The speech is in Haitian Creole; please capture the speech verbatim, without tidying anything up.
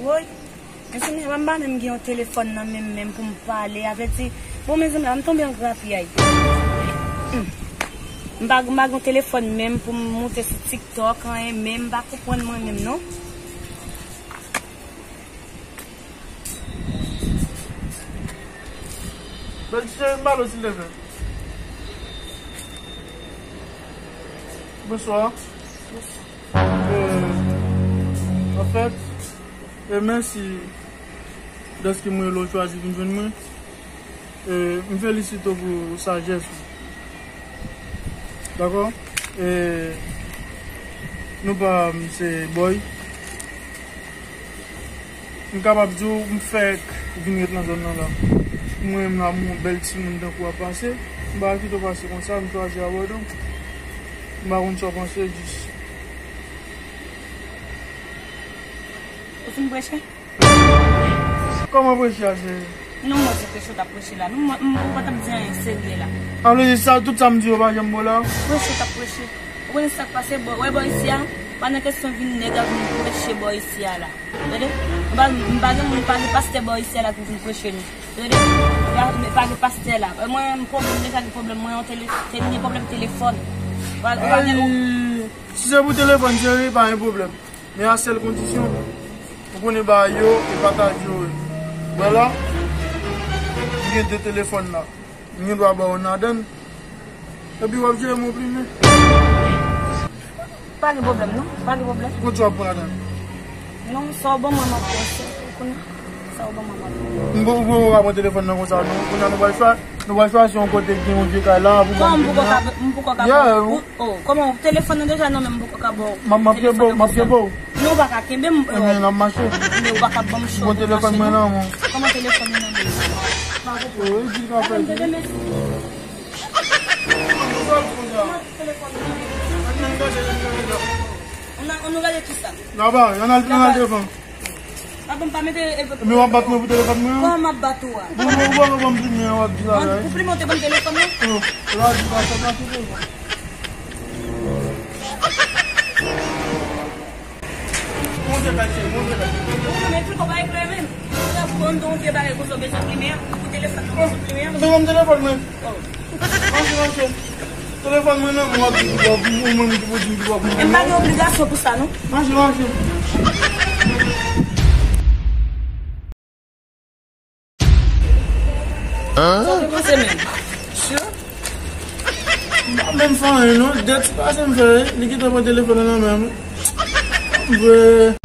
Woy, mezanmi, m pa menm gen yon telefòn nan men m menm pou m pale, avèti. Bon, mezanmi, m tonbe an grapyay. Hmm. M pa, m pa gen yon telefòn menm pou m moute sou TikTok, anyen, men m pa konprann mwen menm, non. Bèl ti cheri, m pale w, silvouplè. Bonswa. Bonswa. Euh, anfèt, e mèsi dèske mwen rele w chwazi vin jwenn mwen. E m felisite w pou sajès ou. Dakò? E non pa m se Boy. M kapab di w, m fèk vin ret nan zòn nan la. Mwen menm la, m wè yon bèl timoun tankou w ap pase. M pa kite w pase konsa, m chwazi abòde w. M pa konn sa w panse, jis. Ou fin preche? Kòman preche a, cheri? Non, mwen se preche w t ap preche la. Non, mwen, m, ou pa t ap di anyen serye la. Sa vle di sa, tout sa m di yo pa janm bon la? Preche w t ap preche. Ou konnen sa k pase, bò, wè bò isi a, pa nan kesyon vin nèg ap vin preche bò isi a la. Tande? M pa, m pa gen moun, pa gen pastè bò isi a la pou vin preche nou. Tande? Pa, pa gen pastè la. E mwen, m pwoblèm, m deja gen pwoblèm, mwen, yon tele-, te gen pwoblèm telefòn. Pa, pa gen. Ay, si se pou telefòn, cheri, pa gen pwoblèm. Men a sèl kondisyon, ou konnen bagay yo, e pataje yo ye. Wè la, m gen de telefòn la. M gen dwa ba w youn ladan l. Epi w ap jere m yon plimen. Pa gen pwoblèm, non. Pa gen pwoblèm. Kòman w ap pran ladan l? Non, sa w ban mwen, m ap pran, ou konnen. Sa w ban mwen, m ap pran. M poko, ou poko ka pran telefòn nan konsa, non. Kounye a nou pral chwa-, nou pral chwazi yon kote ki gen yon vye kay la, pou ban m plimen an. Kòman m poko ka, m poko ka pran? Yeah, ou, oh, kòman telefòn nan deja nan men m, m poko ka ba w. M ap, m ap kenbe w, m ap kenbe w. Non, ou pa ka kenbe m. Ebyen, n ap mache. Men ou pa ka ban m chòk. Bon, telefòn mwen nan men w. Kòman telefòn mwen nan men w? Pa konprann. Wi, di l ka fè. Mwen te remèsye. Telefòn mwen nan men w. Ann, ann nou gade kisa. Laba, ann al, ann al devan. Papa, m pa mete, e, men w ap bat mwen pou telefòn mwen an? Kòman m ap bat ou a? Bon, bon, bon, bon, m di mwen w ap di la, la. Ou plimen, ou te ban m telefòn mwen? Oh, la, di pa sa, pa sou telefòn. Monte kay, cheri, monte kay. Ou menm, e pito w pa eklere menm. Ou ta pran yon vye bagay konsa, w bezwen plimen an, pou telefòn nan, w bezwen plimen an. Ban m telefòn mwen. Oh. Mache, mache. Telefòn mwen nan, mwen ap di pou w, ou menm ki pou di pou w. E m pa gen obligasyon pou sa, non. Mache, mache. Sa w te panse menm? Sure? M pa menm fè anyen, non. De ti pase m fè, li gentan pran telefòn nan nan men m. Vre.